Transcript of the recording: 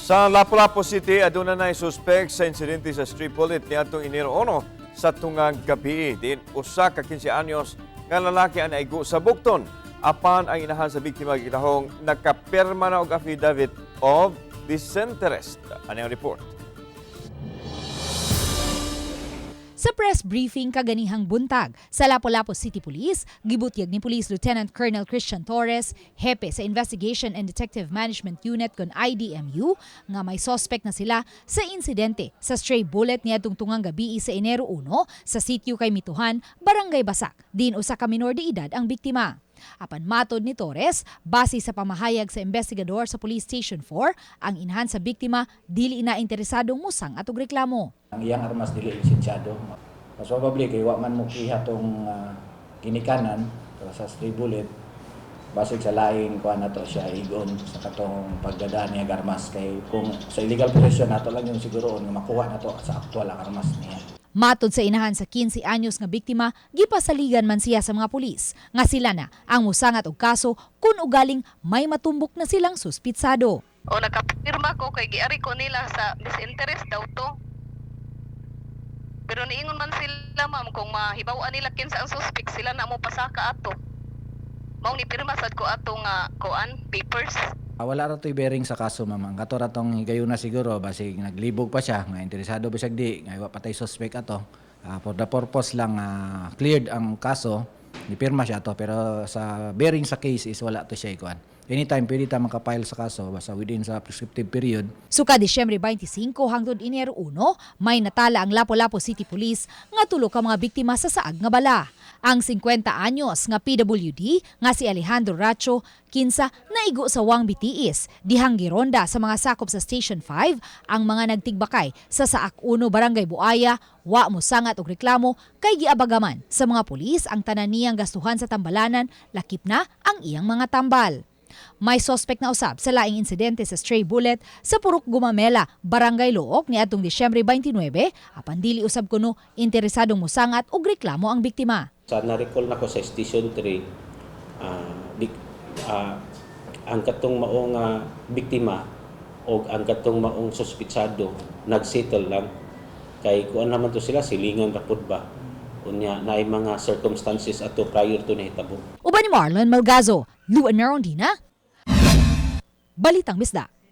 Sa Lapu-Lapu City, aduna na suspect sa insidente sa stray bullet niadtong Enero 1 sa tungang gabi. Diin usa ka 15 anyos nga lalaki ang naigo sa bukton. Apan ang inahan sa biktima gitahong nakapirma na og affidavit of disinterest. Ano ang report? Sa press briefing kaganihang buntag sa Lapu-Lapu City Police, gibutyag ni Police Lieutenant Colonel Christian Torres, hepe sa Investigation and Detective Management Unit kon IDMU, nga may suspect na sila sa insidente sa stray bullet niadtong tungang gabi sa Enero 1 sa sitio kay Mituhan, Barangay Basak, din usa ka minor de edad ang biktima. Apan matod ni Torres, base sa pamahayag sa investigador sa Police Station 4, ang inahan sa biktima dili na interesadong musang atog reklamo. Ang iyang armas dili lisensyado. Mas probably kay wa man mo kiha tong ginikanan sa stray bullet, basig sa laing kuan nato siya igon sa katong pagdada niya og armas, kay kung sa illegal possession, nato lang yung siguroon nga makuha nato sa aktual ang armas niya. Matod sa inahan sa 15 anyos nga biktima, gipasaligan man siya sa mga pulis nga sila na ang musangat og kaso kung ugaling may matumbok na silang suspitsado. O nakapirma ko kay giari ko nila sa disinterest daw to. Pero niingon man sila, ma'am, kung mahibaw-an nila kinsa ang suspect, sila na mo pasaka ato. Mao ni pirma sad ko ato nga kuan papers. Wala ra to'y bearing sa kaso, ma'am. Ang kato ra tong higayuna siguro basig naglibog pa siya nga interesado bisag di nga wa patay suspect ato. For the purpose lang cleared ang kaso, nipirma siya ato, pero sa bearing sa case is wala to siya ikuan. Anytime pwede ta makapile sa kaso basta within sa prescriptive period. Suka Disyembre 25 hangtod Enero 1, may natala ang Lapu-Lapu City Police nga tulo ka mga biktima sa saag nga bala. Ang 50 anyos nga PWD nga si Alejandro Racho, kinsa naigo sa Wang Bitiis, dihang gironda sa mga sakop sa Station 5 ang mga nagtigbakay sa Saak 1, Barangay Buaya, wa mo sangat og reklamo kay giabagaman sa mga pulis ang tanan niyang gastuhan sa tambalanan, lakip na ang iyang mga tambal. May suspect na usab sa laing insidente sa stray bullet sa Purok Gumamela, Barangay Looc niadtong Disyembre 29, apan dili usab kuno interesadong musangat og reklamo ang biktima. Sa na-recall nako sa Station 3, ang katong maong biktima o ang katong maong suspitsado nagsettle lang kay kuan naman to sila, silingan ra pud ba, unya naay mga circumstances ato prior to nahitabo. Uban ni Marlon Malgazo, Luan Merondina, Balitang Bisdak.